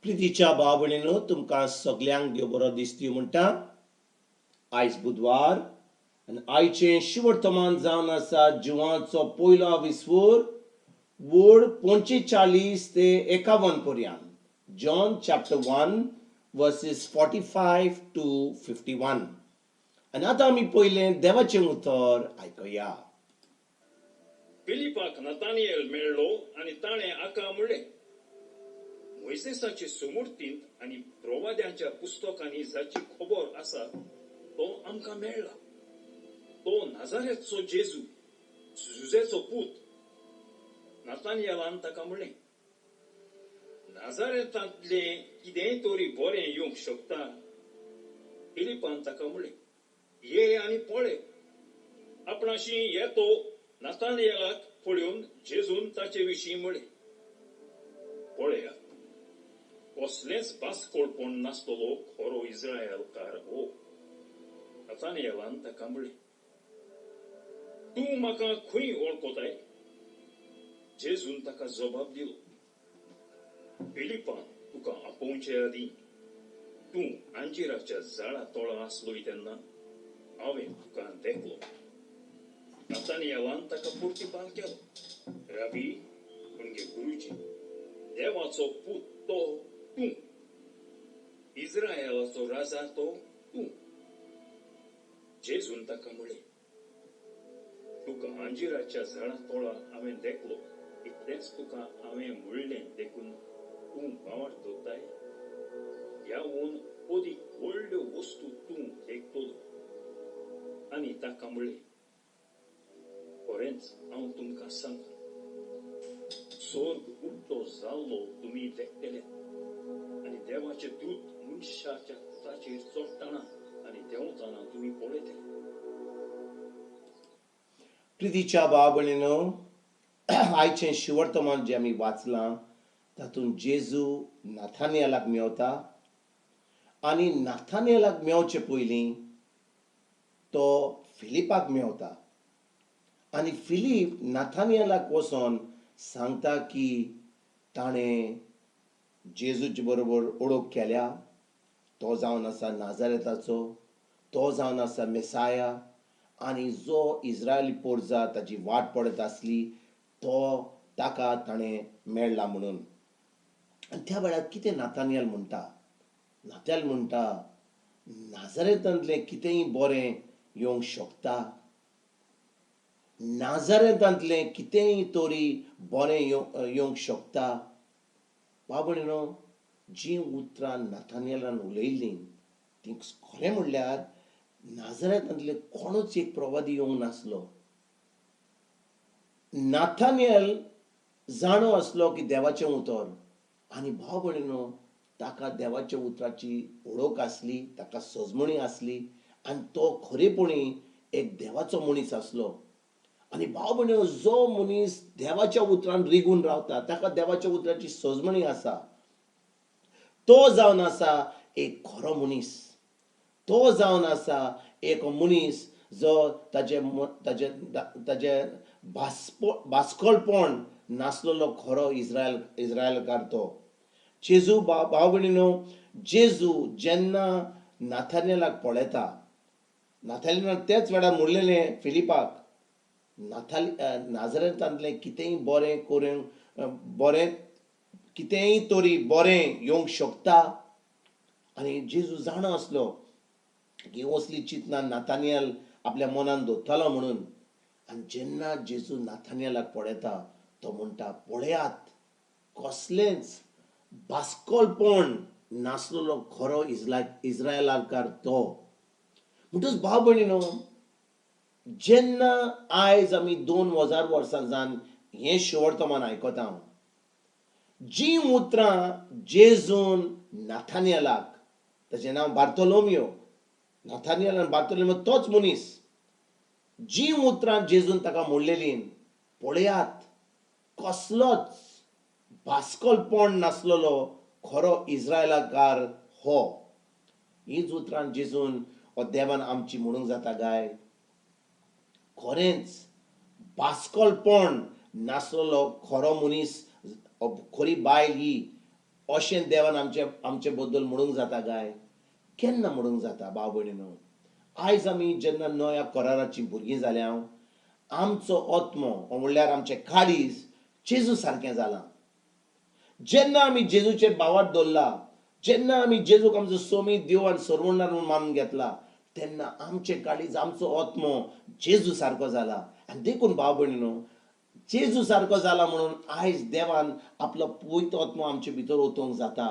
प्रितीच्या भाव भयणीनो, तुमकां सगल्यांक देव बरो दीस दिवं म्हणटा. आयज बुधवार आनी आयचें शिवर्तमान जावन आसा जुवांचो पयलो विस्वूर वड 45 ते 51 पर्यंत, John chapter 1 verses 45 to 51. आनी आतां आमी पयलें देवाचें उतर आयकया. फिलिपाक नतानियल मेळ्ळो आनी ताणें हाका म्हणलें, मोयजेसाचे सुमूर्तींत आनी प्रवाद्यांच्या पुस्तकांनी जाची खबर आसा तो आमकां मेळ्ळा. तो नाजारेतचो जेजू, जुजेचो पूत. नतानियलान ताका म्हणलें, नाजारेतांतलें कितेंय तरी बरें येवंक शकता? फिलिपान ताका म्हणलें, ये आनी पळय. आपणाशी येतो नातानियलाक पळोवन जेजून ताचे विशीं म्हळें, पळयात, कसलेंच बास्कोळपण नासतलो खरो इस्रायलकार हो. नातानियलान ताका म्हळें, तूं म्हाका खंय वळखताय? जेजून ताका जबाब दिलो, फिलिपान तुका आपोवचे आदीं तूं अंजिराच्या झाडा तोळा आसलोय तेन्ना हांवें तुका देखलो. नातानियलान ताका प्रतिपाल केलो, राबी, म्हणजे गुरुजी, देवाचो पूत तो तूं, इस्रायलाचो राजा तो तूं. जेजून ताका म्हळें, तुका अंजिराच्या झाडा तोळा हांवें देखलो इतलेंच तुका हांवें म्हणलें देखून तूं भावार्थ दवरताय? ह्या हून अदीक व्हडल्यो वस्तू तूं देखतलो. आनी ताका म्हणलें, खरेंच हांव तुमकां सांगता, स्वर्ग उक्तो जाल्लो तुमी देखतले आनी देवाचे दूत मनशाच्या पुताचेर चडटना आनी देंवतना तुमी पळयतले. प्रितीच्या भाव भयणीनो, आयचें शिवर्तमान जें आमी वाचलां तातूंत जेजू नाथानियलाक मेवता आनी नाथानियलाक मेवचे पयलीं तो फिलिपाक मेवता आनी फिलीप नाथानियलाक वचोन सांगता की ताणें जेजूचे बरोबर ओळख केल्या, तो जावन आसा नाजारेताचो, तो जावन आसा मेसाया आनी जो इस्रायली पोरजा ताची वाट पडत आसली तो ताका ताणें मेळ्ळा म्हणून. आनी त्या वेळार कितें नातानियल म्हणटा? नातानियल म्हणटा, नाजारेतांतलें कितेंय बरें येवंक शकता? नाजारेतांतलें कितेंय तरी बरें येवंक शकता? बाबणो, जीं उतरां नाथानियलान उलयल्लीं तीं खरें म्हणल्यार नाजारेतांतले कोणूच एक प्रवादी येवंक नासलो. नाथानियल जाणो आसलो की देवाचें उतर आनी भाव भयणीनो, ताका देवाच्या उतराची ओळख आसली, ताका सजमणी आसली आनी तो खरेपणी एक देवाचो मनीस आसलो. आनी भाव भयणीनो, जो मनीस देवाच्या उतरान रिगून रावता, ताका देवाच्या उतराची सजमणी आसा, तो जावन आसा एक खरो मनीस. तो जावन आसा एक मनीस जो ताजे ताजे ताजे बास्कोलपण नासलेलो खरो इस्रायलकार तो जेजू. भाव भयणीनो, जेजू जेन्ना नाथानियलाक पळयता, नाथानियलान त्याच वेळार म्हणलेलें फिलिपाक, नाथाली नाजरेतांतलें कितेंय बरें करूंक बरें कितेंय तरी बरें येवंक शकता? आनी जेजू जाणा आसलो की असली चिंतनां नाथानियल आपल्या मनान दवरतालो म्हणून. आनी जेन्ना जेजू नाथानियलाक पळयता तो म्हणटा, पळयात, कसलेंच बास्कोलपण नासलेलो खरो इस्रायलाकार तो. म्हणटच भाव भयणीनो, जेन्ना आयज आमी 2000 वर्सां जावन हें शिवर्तमान आयकता, जीं उतरां जेजून नाथानियलाक, ताचें नांव बार्तोलोमियो, नाथानियल आनी बार्तोलोमियो तोच मनीस, जीं उतरां जेजून ताका म्हणलेलीं, पळयात, कसलोच बास्कोलपण नासलेलो खरो इस्रायलाकार हो, हीच उतरां जेजून हो देवान आमची म्हणूंक जाता गाय? खरेंच बास्कोलपण नासलेलो खरो मनीस, खरी बायल ही. अशें देवान आमचे आमचे बद्दल म्हणूंक जाता काय? केन्ना म्हणूंक जाता भाव भयणीनो? आयज आमी जेन्ना नव्या कराराचीं भुरगीं जाल्या, आमचो आत्मो म्हणल्यार आमचें काळीज जेजू सारकें जालां. जेन्ना आमी जेजूचेर भावार्थ दवरला, जेन्ना आमी जेजूक आमचो सोमी देव आनी सरवणदार म्हूण मानून घेतला, तेन्ना आमचें काळीज, आमचो आत्मो जेजू सारको जाला. आनी देखून भाव भयणीनो, जेजू सारको जाला म्हणून आयज देवान आपलो पवित्र आत्मो आमचे भितर ओतोवंक जाता.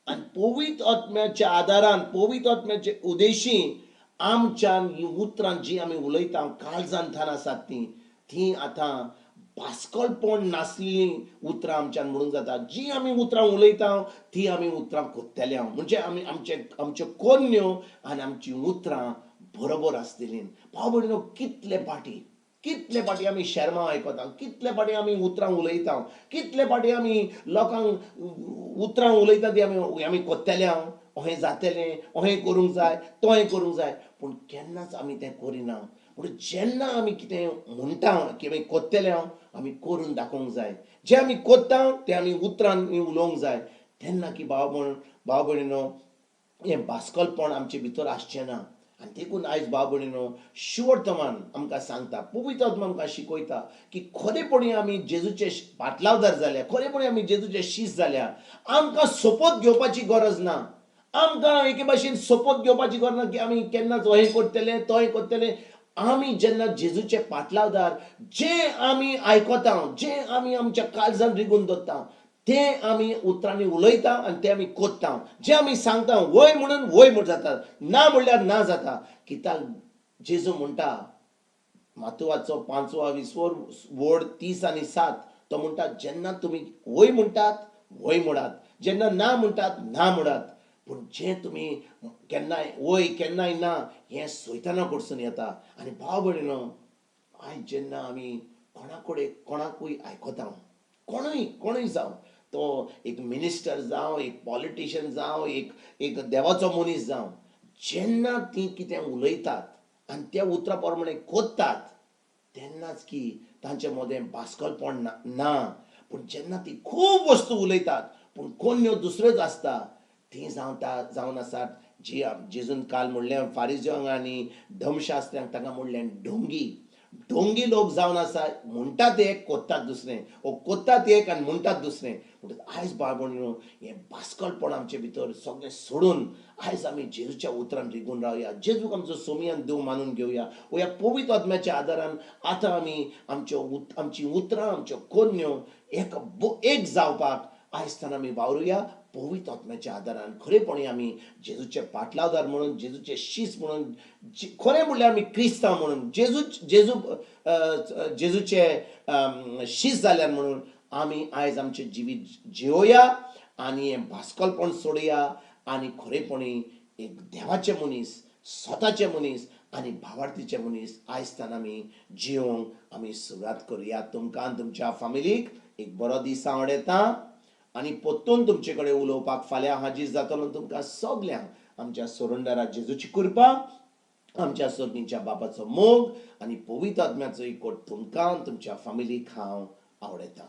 आनी पवित्र आत्म्याच्या आदारान, पवित्र आत्म्याचे उदेशी आमच्यान हीं उतरां जीं आमी उलयता, काळजांत आसात तीं, तीं आतां बास्कलपण नासलेलीं उतरां आमच्यान म्हणूंक जाता. जीं आमी उतरां उलयता तीं आमी उतरां कोत्तले. म्हणजे आमी आमचे आमच्यो कोन्न्यो आनी आमचीं उतरां बरोबर आसतलीं. भाव भयणीनो, कितले फाटी कितले फाटी आमी शेर्मांव आयकता, कितले फाटी आमी उतरां उलयता, कितले फाटी आमी लोकांक उतरां उलयता ती आमी आमी कोत्तले, अहें जातलें, अहें करूंक जाय, तोहें करूंक जाय, पूण केन्नाच आमी तें करिना. पूण जेन्ना आमी कितें म्हणटा की आमी कोत्तले, आमी करून दाखोवंक जाय. जें आमी कोत्ता तें आमी उतरान उलोवंक जाय. तेन्ना की भाव भाव भयणीनो, हें बास्कलपण आमचे भितर आसचें ना. आनी देखून आयज भाव भयणीनो, शिवर्तमान आमकां सांगता, पवित्र आत्मा आमकां शिकयता की खरेपणी आमी जेजूचे पाटलावदार जाल्या, खरेपणी आमी जेजूचे शीस जाल्या, आमकां सोपोत घेवपाची गरज ना. आमकां एके भाशेन सोपोत घेवपाची गरज ना की आमी केन्नाच अहें करतले, तोहें करतले. आमी जेन्ना जेजूचे पाटलावदार, जें आमी आयकता, जें आमी आमच्या काळजान रिगून दवरता, तें आमी उतरांनी उलयता आनी तें आमी कोत्ता. जें आमी सांगता वय म्हणून वय म्हूण जाता, ना म्हणल्यार ना जाता. कित्याक जेजू म्हणटा मातुवाचो 5वो विसवोर वड 30 आनी 7, तो म्हणटा, जेन्ना तुमी वय म्हणटात वय म्हणात, जेन्ना ना म्हणटात ना म्हणात. पूण जें तुमी केन्नाय वय केन्नाय ना, हें सैताना कडसून येता. आनी भाव भयणीनो, आयज जेन्ना आमी कोणा कडेन कोणाकूय आयकता, कोणूय कोणूय जावं, तो एक मिनिस्टर जावं, एक पॉलिटिशियन जावं, एक एक देवाचो मनीस जावं, जेन्ना ती कितें उलयतात आनी त्या उतरा प्रमाणे कोत्तात, तेन्नाच की तांचे मदें बास्कलपण ना ना. पूण जेन्ना ती खूब वस्तू उलयतात पूण कोन्न्यो दुसऱ्योच आसता, ती जावता जावन आसात जी जेजून काल म्हणलें फारिज्यांक आनी धर्मशास्त्र्यांक, तांकां म्हणलें ढोंगी. ढोंगी लोक जावन आसा, म्हणटात एक, कोत्तात दुसरें, ओ कोत्तात एक आनी म्हणटात दुसरें. म्हणटकच आयज बाळबणो, हें बास्कलपण आमचे भितर सगळें सोडून आयज आमी जेजूच्या उतरान रिगून रावया. जेजूक आमचो सोमयान देव मानून घेवया. ह्या पवित्र आत्म्याच्या आदारान आतां आमी आमच्यो आमचीं उतरां, आमच्यो कोन्न्यो एक एक जावपाक आयज आमी वावरुया. पवित्र आत्म्याच्या आदारान खरेपणी आमी जेजूचे पाटलावदार म्हणून, जेजूचे शीस म्हणून, खरें म्हणल्यार आमी क्रिस्तांव म्हणून, जेजू जेजू जेजूचे शीस जाल्यार म्हणून आमी आयज आमचें जिवीत जियोया आनी हें भास्कलपण सोडया आनी खरेपणी एक देवाचे मनीस, स्वताचे मनीस आनी भावार्थीचे मनीस आयज आमी जियोंक आमी सुरवात करुया. तुमकां, तुमच्या फामिलीक एक बरो दीस आवडटा आनी परतून तुमचे कडेन उलोवपाक फाल्यां हाजीर जातलो. तुमकां सगल्यांक आमच्या सोरंडरा जेजूची कृपा, आमच्या सर्गींच्या बापाचो मोग आनी पवित्र आत्म्याचो एकवट तुमकां, तुमच्या फामिलीक हांव आवडटा.